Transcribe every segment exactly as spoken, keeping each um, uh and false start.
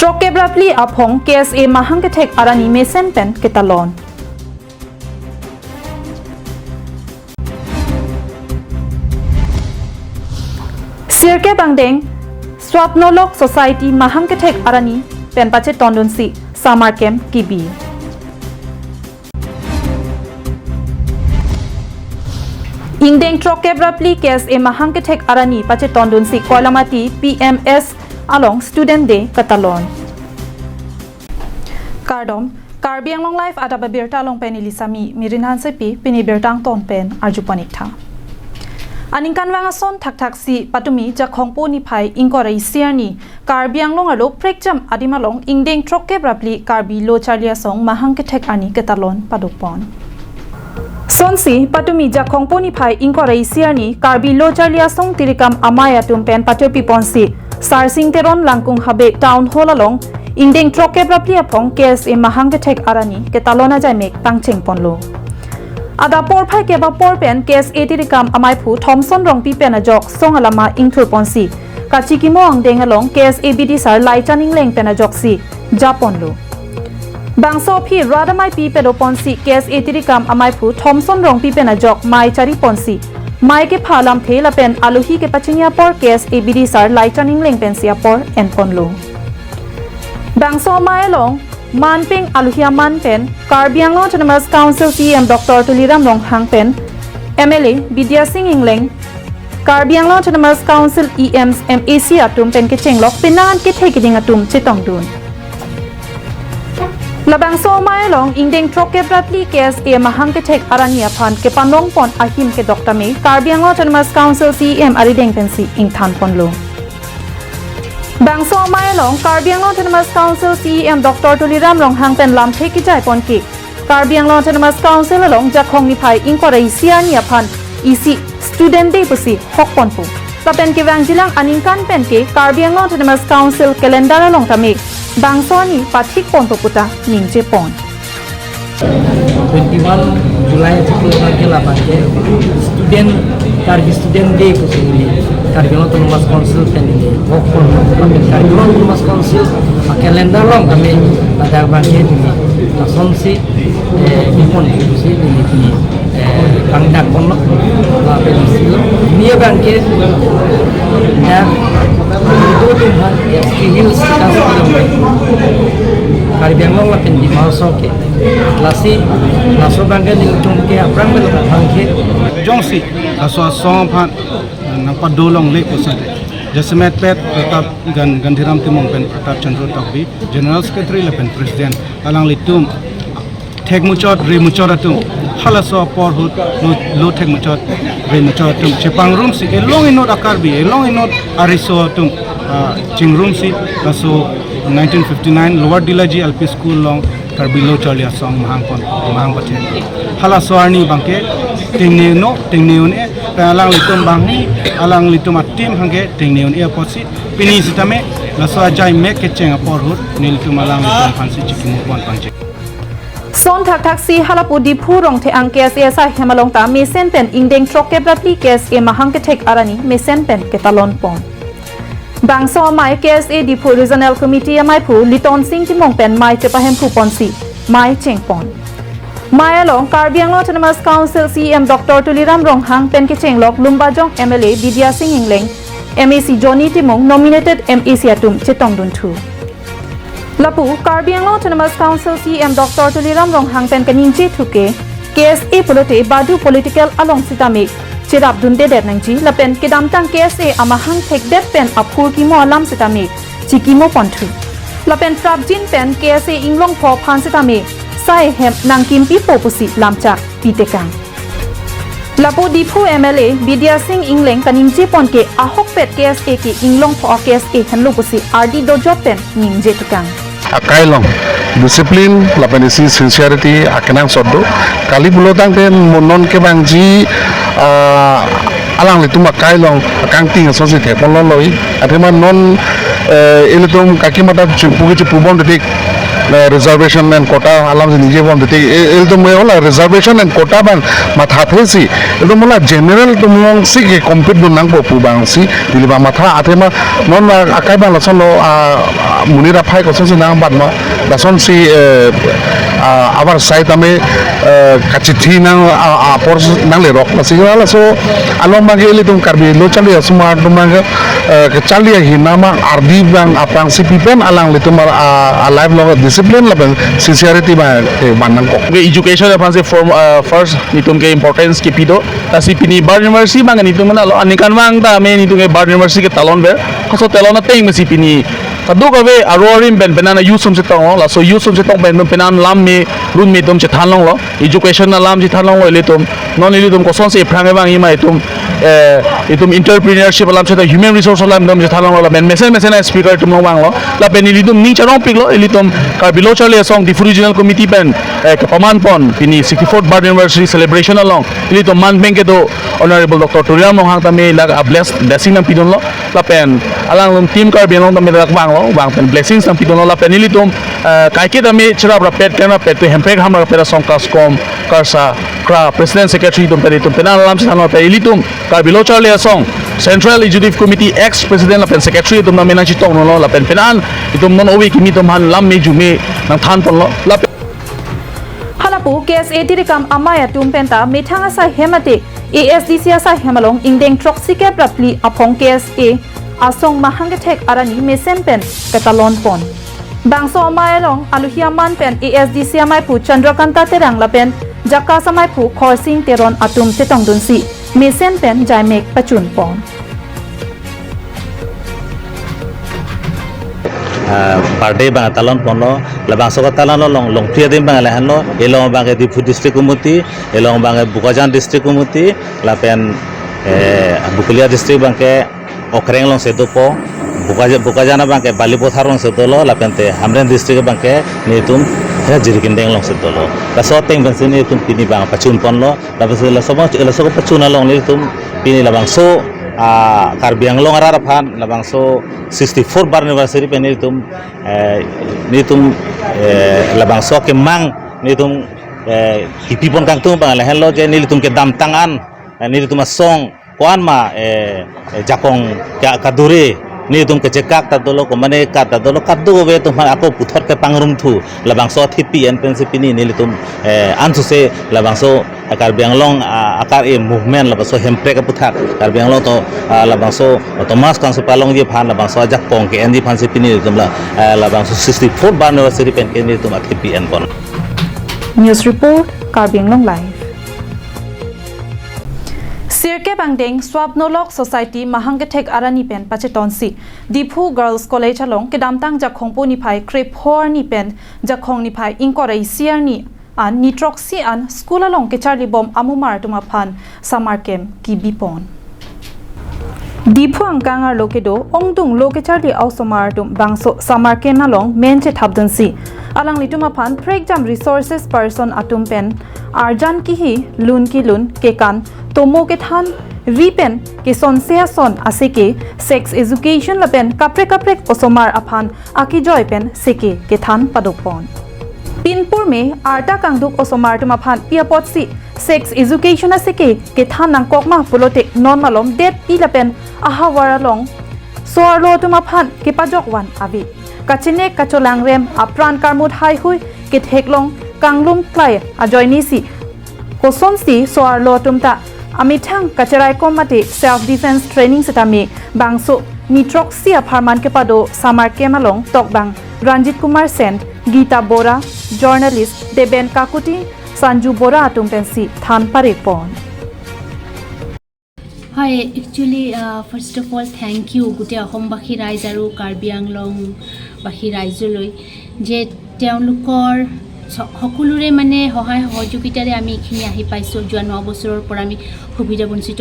Throkkep ra phli aphong K S A mahang kethek arni mesen pen ketalon. Sirkep angdeng Swapnolok Society mahang kethek arni pen pachetondunsi summer camp kebi. Ingdeng throkkep ra phli K S A mahang kethek arni pachetondunsi Koilamati P M S along Student Day ketalon. Kardom, Karbi Anglong Live adap abirta along pen neli Sami Mirin Hansepi, pini birta angton pen arjupon ik tha. Aningkan vang ason thakthaksi patumi Jakhong po niphai ingkoi ra isi arni Karbi Anglong arlo prekjam adim along ingdeng throkkep ra phli Karbi Lo Charli Asong mahang kethek arni ketalon padopon. Sonsi patumi Jakhong po niphai ingkoi ra isi arni Karbi Lo Charli Asong tirikam amei atum pen pachopiponsi Sarsing Teron Langkung Habe Town Hall along ingdeng throkkep ra phli aphong K S A mahang kethek arni ketalon ajaimek pangchengponlo. Adap porphai kep apor pen K S A tirikam ameiphu Thomson Rongpi pen ajok song alama ingthurponsi kachikimo angdeng along K S A bidisar Laichan Engleng pen ajoksi japonlo. Bangso aphi rat ameipi pedoponsi K S A tirikam ameiphu Thomson Rongpi pen ajok mei chariponsi mei kepha alamthe lapen alohi kepachini apor K S A bidisar Laichan Engleng pensi apor enponlo. Bangso amei along manpeng alohi aman pen Karbi Anglong Autonomous Council C E M Doctor Tuliram Ronghang pen M L A Bidya Sing Engleng, Karbi Anglong Autonomous Council E Ms, M A C atum pen kechenglok penang an kethe keding atum chetongdun. Labangso amei along ingdeng throkkep ra phli K S A mahang kethek arni aphan kepanongpon ahim kedok tame Karbi Anglong Autonomous Council C E M arideng pensi ingthanponlo. Bangso amei along Karbi Anglong Autonomous Council C E M Doctor Tuliram Ronghang pen lamthe kejaipon ke Karbi Anglong Autonomous Council along Jakhong niphai ingkoi ra isi arni aphan isi Student Day pusi hokponpo. Lapen kevangjilang aningkan pen ke Karbi Anglong Autonomous Council calendar along tame bangso arni pathikponpo puta ningjepon. Twenty-one July theklo abangke labangke student, Karbi Student Day pusi neli Karbi Anglong Autonomous Council pen neli hokpon, lapen Karbi Anglong Autonomous Council a calendar along tame ladak abangke neli lasonsi, eh, bipon pusi neli pini, eh, pangdakponlo, lapen isi lo. Pini abangke dak itu tuhan ya, Hills kita sebelum Karbi Anglong lapen Dima Hasao ke. Lasi, laso abangke nelitum ke aphrang pen abangke. Jongsi laso asong aphan nangpadolongle pusi jasemet pet Pratap Gan-, Gandhiram Timung pen Pratap Chandra Tokbi, General Secretary lapen President, alanglitum thekmuchot remuchot atum, halaso apor ahut lo, lo thekmuchot remuchot atum chepangrumsi elong inut a-Karbi, elong inut ariso atum, ah, chingrumsi laso nineteen fifty-nine Lower Dilaji L P School along Karbi Lo Charli Asong mahangpon, mahang pathen. Halaso arni abangke tengne un-o, tengne un-e, pen alanglitum abang, alanglitum a-team abangke tengne un-e apotsi pini sitame laso ajaimek kecheng apor ahut nelitum alanglitum aphansi chikimopon pangche. Son thakthaksi halapu Diphu Rongthe-ang K S A asai hem along ta mesen pen ingdeng throkkep ra phli K S A mahang kethek arni mesen pen ketalonpon. Bangso amei K S A Diphu Regional Committee ameiphu Liton Sing Timung pen mei chepahemphuponsi mei chengpon. Mei along Karbi Anglong Autonomous Council C E M Doctor Tuliram Ronghang pen kechenglok Lumbajong M L A Bidya Sing Engleng, M A C Johnny Timung, nominated M A C atum chetongdunthu. Lapu Karbi Anglong Autonomous Council C E M Doctor Tuliram Ronghang pen kaningjethu ke, K S A pulote badu political along sitame cherapdundedet nangji lapen kedamtang K S A amahang thekdet pen aphurkimo alam sitame chikimoponthu. Lapen prapjin pen K S A inglongpho aphan sitame sai hem nangkimpipo pusi lamchak pitekang. Lapu Diphu M L A Bidya Sing Engleng kaningjepon ke ahokpet K S A ke inglongpho a-K S A henlo pusi ardi dojot pen ningjetukang. Akai along discipline lapen isi sincerity akenangsot do. Kali pulotangte mo non kevangji, ah, alanglitum akai along akangting asonsi thekponlonglo. Athema non, eh, ilitum kaki mata chipu ke chipubom dedik. eh, reservation and quota alam si ningje bom titi, eh, ilitum me hola reservation and quota abang mathathe si, ilitum hola general atum along si ke compete dun nangpo pu abang si, neli abang matha athema non, ah, akai abang lasonlo, ah, ah, monit aphai kosonsi nangbat ma, lasonsi, eh, ah, abar side tame, eh, kachithi nang, ah, ah, apor nanglerok, lasi laso along abang ke ilitum Karbi Lo Charli Asomar atum abang ke, eh, kecharli ahin nama ardi abang aphrangsi pi pen alanglitum a, a, a life along discipline lapen sincerity abang, eh, van nangkok. Ke education aphansi form, eh, first netum ke importance kepi do. Lasi pini Birth Anniversary abang netum nalo aningkan abang tame netum ke Birth Anniversary ketalon ver. Halaso talon ateng mesi pini kadokave aro arim pen penan a-youth atum chetonglo. Laso youth atum chetong pen penan lam me, run me atum chethan longlo. Education alam chethan longlo ilitum. Non ilitum kosonsi aphrang abang ima itum, eh, itum entrepreneurship alam chetong, human resource alam itum chethan longlo, lapen mesen mesen a-speaker itum along vanglo. Lapen ilitum ning charongpiklo, ilitum Karbi Lo Charli Asong Diphu Regional Committee pen, eh, kepaman pon pini sixty-fourth birth anniversary celebration along ilitum manpeng kedo Honorable Doctor Tuliram Ronghang tame lake a-bless, blessing nangpidunlo. Lapen alanglitum Team Karbi Anglong tame lake vanglo, vang pen blessings nangpidunlo. Lapen ilitum, eh, kaiketa me cherap rapet, kena rapet, tu hemprek ham rapet asong kaskom, karsa, kra, president, secretary atum pen itum penan alam chethanlo, pen ilitum Karbi Lo Charli Asong Central Executive Committee ex president lapen secretary atum tame nangchetongdunlo, lapen penan itum non ove kimi atum aphan lam me ju me nangthan ponlo. Lapen Halapu K S A Tirikam amei atum penta methang asai hem ate A S D C asai hem along ingdeng throksi kep ra phli aphong K S A asong Mahang Kethek arni mesen pen ketalon pon. Bangso amei along aluhi aman pen A S D C ameiphu Chandrakanta Terang lapen JACAS ameiphu Khorsing Teron atum chetongdunsi mesen pen jaimek pachun pon. Ah, birthday abang talon ponlo, labangso ketalon along, longphli adim abang lahenlo, ilong abang ke Diphu District Committee, ilong abang ke Bokajan District Committee, lapen, eh, Bokolia District abang ke Okreng alongsi dopo, Bokaja-, Bokajan abang ke Balipathar alongsi dolo, lapen te Hamren District abang ke netum, eh, Jirikindeng alongsi dolo. Laso ateng pensi netum pini abang pachun ponlo, lapensi laso abang, laso kepachun along netum pini labangso, ah, Karbi Anglong arat aphan labangso sixty-four birth anniversary pen netum, eh, netum, eh, labangso kemang netum, eh, kipi pon kangtung abang lahenlo je nelitum kedamtang an, eh, nelitum asong ko-an ma, eh, eh, jakong ka-, kadure, nelitum kechekak ta dolo, komane kat ta dolo, kadokave atum aphan ako puthot kepangrumthu, labangso athepi an pensi pini nelitum, eh, ansose labangso Karbi Anglong, ah, akar e movement labangso hemprek aputhak, Karbi Anglong atum, ah, labangso Thomas Kangso palongji aphan labangso ajakong ke-enji aphansi pini nelitum la, eh, labangso sixty-four birth anniversary pen ke nelitum athepi en pon. News report, Karbi Anglong Live. Sirkep angdeng Swapnolok Society Mahang Kethek arni pen pachetonsi Diphu Girls College along kedamtang Jakhong po niphai krepho arni pen Jakhong niphai ingkoi ra isi arni an nithroksi an school along kecharli bom amumar atum aphan summer camp kebi pon. Diphu angkang arlo kedo ongdung lo kecharli a-osomar atum bangso summer camp along men chethapdunsi alanglitum aphan prekjam resources person atum pen arjan kihi, lun kelun, kekan, tomo kethan, ri pen kesonse ason aseke, sex education lapen kaprek kaprek osomar aphan akejoi pen seke kethan padopon. Pinpur me arta kangduk osomar atum aphan pi apotsi sex education aseke kethan nangkok ma pulote non malom detpi lapen ahavar along so-arlo atum aphan kepajok van ave. Kachenek kacholangrem apran karmut haihui ketheklong kanglum klai ajoinesi kosonsi so-arlo atum ta amethang kacheraikom mate self defense training setame bangso nithroksi apharman kepado summer camp along tokbang Ranjit Kumar Sen, Gita Bora, journalist Deben Kakuti, Sanju Bora atum pensi than parepon. Hi, actually, uh, first of all, thank you গোটেই অসমবাসী ৰাইজ আৰু কাৰ্বি আংলংবাসী ৰাইজলৈ যে তেওঁলোকৰ স-, সকলোৰে মানে সহায় সহযোগিতাৰে আমি এইখিনি আহি পাইছোঁ। যোৱা ন বছৰৰ পৰা আমি সুবিধাবঞ্চিত,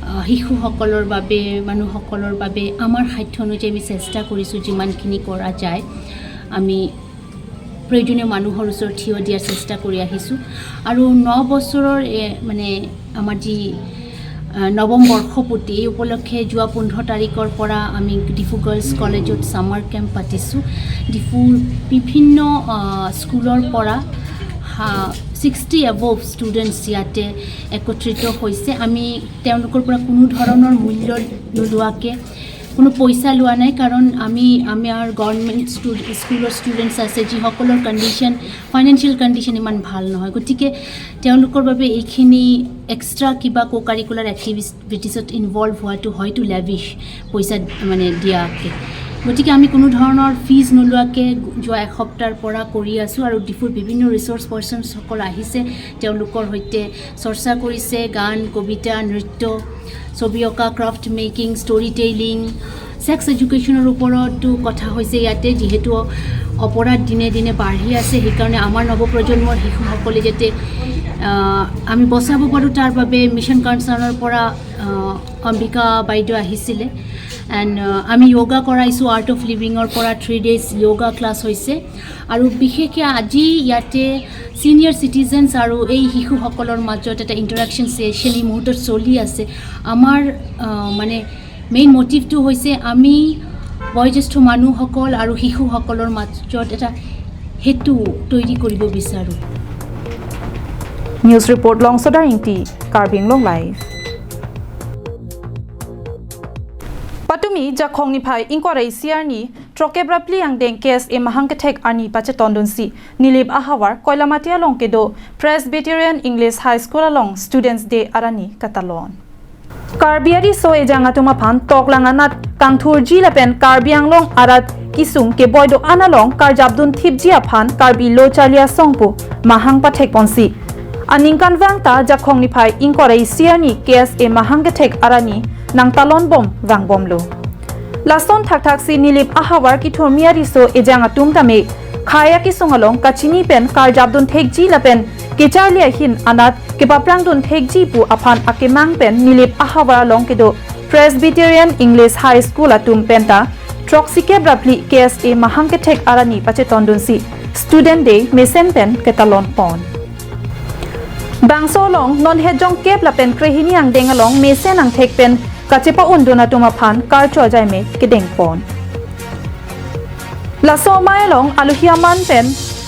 আহ, শিশুসকলৰ বাবে, মানুহসকলৰ বাবে আমাৰ সাধ্য অনুযায়ী আমি চেষ্টা কৰিছোঁ, যিমানখিনি কৰা যায় আমি প্ৰয়োজনীয় মানুহৰ ওচৰত থিয় দিয়াৰ চেষ্টা কৰি আহিছোঁ। আৰু ন বছৰৰ, এ, মানে আমাৰ যি, আ, আহ, নৱম বৰ্ষপূৰ্তি, এই উপলক্ষে যোৱা পোন্ধৰ তাৰিখৰ পৰা আমি ডিফু গাৰ্লছ কলেজত ছামাৰ কেম্প পাতিছোঁ। ডিফুৰ বিভিন্ন, আহ, স্কুলৰ পৰা হা-, ছিক্সটি এবভ ষ্টুডেণ্টছ ইয়াতে একত্ৰিত হৈছে। আমি তেওঁলোকৰ পৰা কোনো ধৰণৰ মূল্য নোলোৱাকৈ, কোনো পইচা লোৱা নাই, কাৰণ আমি, আমাৰ গভৰ্ণমেণ্ট ষ্টু-, স্কুলৰ ষ্টুডেণ্টছ আছে, যিসকলৰ কণ্ডিশ্যন, ফাইনেন্সিয়েল কণ্ডিশ্যন ইমান ভাল নহয়। গতিকে তেওঁলোকৰ বাবে এইখিনি এক্সট্ৰা কিবা কো কাৰিকুলাৰ এক্টিভিটিছত ইনভলভ হোৱাটো হয়তো লেভিছ পইচা মানে দিয়াকে। গতিকে আমি কোনো ধৰণৰ ফিজ নোলোৱাকে যোৱা এসপ্তাহৰ পৰা কৰি আছোঁ আৰু ডিফুৰ বিভিন্ন ৰিচ'ৰ্চ পাৰ্চনসকল আহিছে, তেওঁলোকৰ সৈতে চৰ্চা কৰিছে, গান, কবিতা, নৃত্য, ছবি অঁকা, craft making, story telling, sex এডুকেশ্যনৰ ওপৰতো কথা হৈছে ইয়াতে। যিহেতু অপৰাধ দিনে দিনে বাঢ়ি আছে, সেইকাৰণে আমাৰ নৱপ্ৰজন্মৰ শিশুসকলে যাতে, আহ, আমি বচাব পাৰোঁ, তাৰ বাবে মিছন কনচাৰ্ণৰ পৰা, আহ, অম্বিকা বাইদেউ আহিছিলে। এণ্ড, আহ, আমি য়োগা কৰাইছোঁ, আৰ্ট অফ লিভিঙৰ পৰা থ্ৰী ডেইজ য়োগা ক্লাছ হৈছে। আৰু বিশেষকৈ আজি ইয়াতে ছিনিয়ৰ চিটিজেনছ আৰু এই শিশুসকলৰ মাজত এটা ইণ্টাৰেকশ্যন ছেশ্যন এই মুহূৰ্তত চলি আছে। আমাৰ, আহ, মানে মেইন মটিভটো হৈছে আমি বয়োজ্যেষ্ঠ মানুহসকল আৰু শিশুসকলৰ মাজত এটা সেতু তৈয়াৰ কৰিব বিচাৰোঁ। News report, Longsodar Ingti, Karbi Anglong Live. Patumi Jakhong niphai ingkoi ra isi arni, throkkep ra phli angdeng K S A mahang kethek arni pachetondunsi Nilip ahavar Koilamati along kedo Presbyterian English High School along Students' Day arni katalon. Karbi ariso ejang atum aphan toklang anat kangthurji lapen Karbi Anglong arat kesung keboi do-an along karjapdun thipji aphan Karbi Lo Charli Asong pu mahang pathekponsi aningkanvang ta Jakhong niphai ingkoi ra isi arni K S A mahang kethek arni nangtalonbom vangbomlo. Lason thakthaksi Nilip ahavar kethurmi ariso ejang atum tame khei akesung along kachini pen karjapdun thekji lapen kecharli ahin anat kepaphrangdun thekji pu aphan akemang pen Nilip ahavar along kedo Presbyterian English High School atum penta throksikep ra phli K S A mahang kethek arni pachetondunsi Students' Day mesen pen ketalonpon. Bangso along non het jongkep lapen krehini angdeng along mesen angthek pen kachepa-undun atum aphan karcho ajaime kedengpon. Laso amei along aluhi aman pen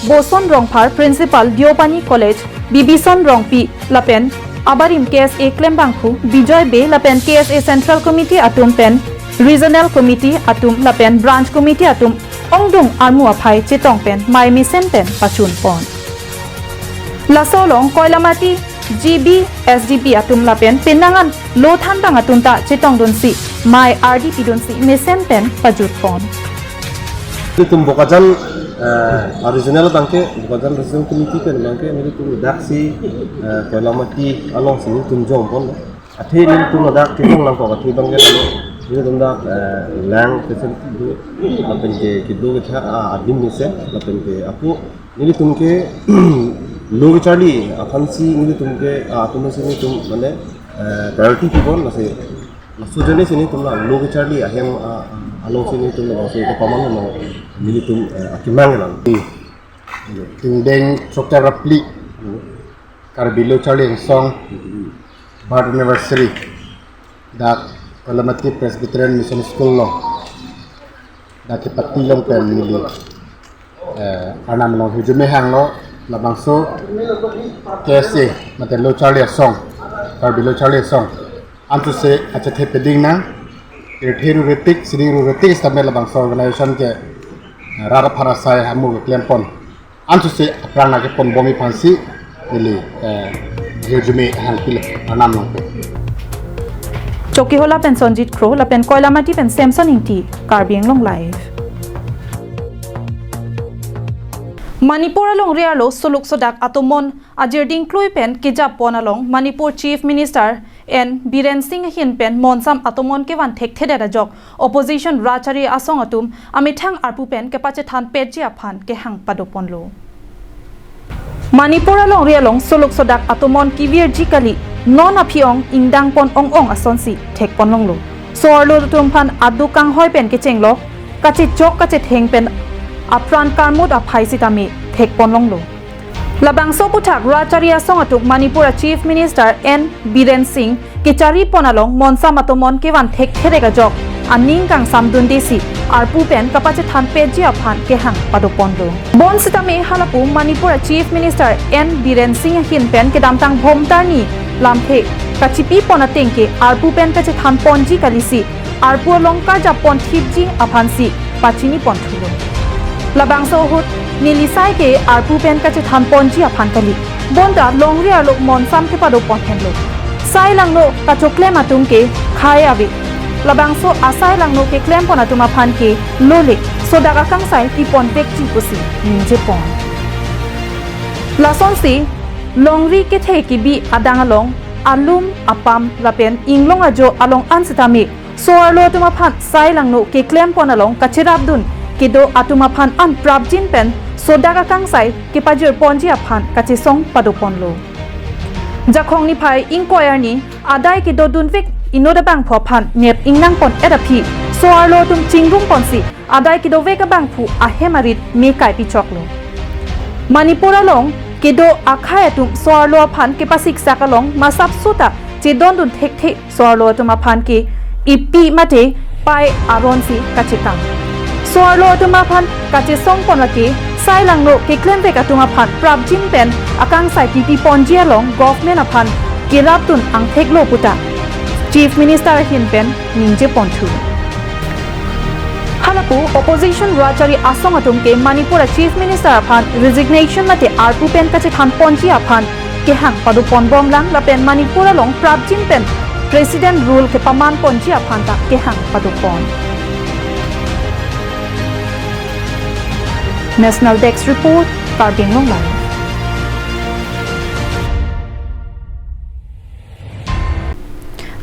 Boson Rongphar, Principal Deopani College, Bibison Rongpi lapen abarim K S A klembangphu Bijoy Bey lapen K S A Central Committee atum pen Regional Committee atum lapen Branch Committee atum ongdung armu aphai chetong pen mei mesen pen pachunpon. Laso along Koilamati G B S D P atum lapen penangan lo thanbang atum ta chetongdunsi mei ardi pidunsi mesen pen pajutpon. Nelitum Bokajan, eh, Regional abangke, Bokajan Regional Committee pen abangke nelitum daksi, eh, Koilamati alongsi nelitum jongpon. Athe nelitum ladak chetong nangkok athe abangke nelitum dak, eh, lang facility do, lapen ke kedo ketha, ah, adim mesen, lapen ke apo nelitum ke lo kecharli aphansi nelitum ke, ah, atum si nelitum mane, eh, priority pipon, lasi laso ajoine si nelitum la lo kecharli ahem, ah, alongsi nelitum labangso kepaman lo nelitum, eh, akemang lang. Ingdeng throkkep ra phli Karbi Lo Charli Asong birth anniversary dak Koilamati Presbyterian Mission School along dak kepati long pen neli, eh, arnam along hirjume hanglo, labangso K S A mate Lo Charli Asong, Karbi Lo Charli Asong ansose achethe peding nang, irthe ru retik, sining ru retik sitame labangso organization ke, eh, rat aphan asai amu keklempon ansose aphrang akeponbomji aphansi neli, eh, hirjume hangpilo arnam along pen. Chokihola pen Sonjit Kro lapen Koilamati pen Samson Ingti, Karbi Anglong Live. Manipur alongri arlo soluk sodak atomon ajirding klui pen kejappon along Manipur Chief Minister N Biren Singh ahin pen monsam atomon kevan thekthedet ajok opposition Rachari Asong atum amethang arpu pen kepachethan petji aphan kehang padoponlo. Manipur alongri along soluk sodak atomon kevirji kali, non aphi-ong ingdangpon ong-ong asonsi thekponlonglo. So-arlo atum aphan aduk kanghoi pen kechenglok, kachechok kachetheng pen apran karmut aphai sitame thekponlonglo. Labangso aputhak Rachari Asong atum Manipur a Chief Minister N Biren Singh kechari pon along monsam atomon kevan thekthedek ajok aning kangsamdundesi arpu pen kapachethan petji aphan kehang padoponlo. Bonsitame halapu Manipur a Chief Minister N Biren Singh ahin pen kedamtang Bhomtar ni lamthe kachipi pon ateng ke arpu pen kachethan ponji kalisi arpu along karjap pon thipji aphansi pachini pon thulo. Labangso ahut neli sai ke arpu pen kachethan ponji aphan kali. Bonta longri arlo monsam kepado pon henlo. Sai langno kachoklem atum ke khei ave. Labangso asai langno keklem pon atum aphan ke lole sodak akangsai pi pon vekji pusi ningje pon. Lasonsi longri kethe kebi adang along alum apam lapen inglong ajo along ansitame so-arlo atum aphan sai langno keklem pon along kacherapdun kedo atum aphan an prapjin pen sodak akangsai kepajir ponji aphan kachesong padoponlo. Jakhong niphai ingkoi arni adai kedodunvek inut abangphu aphan nep ingnang pon et aphi so-arlo atum chingrum ponsi adai kedovek abangphu ahem arit me kaipi choklo. Manipur along kedo akhei atum so-arlo aphan kepasiksak along masap sota chedondun thekthe so-arlo atum aphan ke ipi mate pai aronsi kachekang. So-arlo atum aphan kachesong pon lake sai langno keklemvek atum aphan prapjin pen akangsai pipi ponji along government aphan kerapdun angtheklo puta Chief Minister ahin pen ningje pon thu. Halapu opposition rachari asong atum ke Manipur a Chief Minister aphan resignation mate arpu pen kachethan ponji aphan kehang padopon bomlang lapen Manipur along prapjin pen President rule kepaman ponji aphan ta kehang padopon. National Desk Report, Karbi Anglong Live.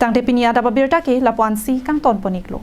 Tangte pini adap abirta ke lapu-ansi kangton pon-iklo.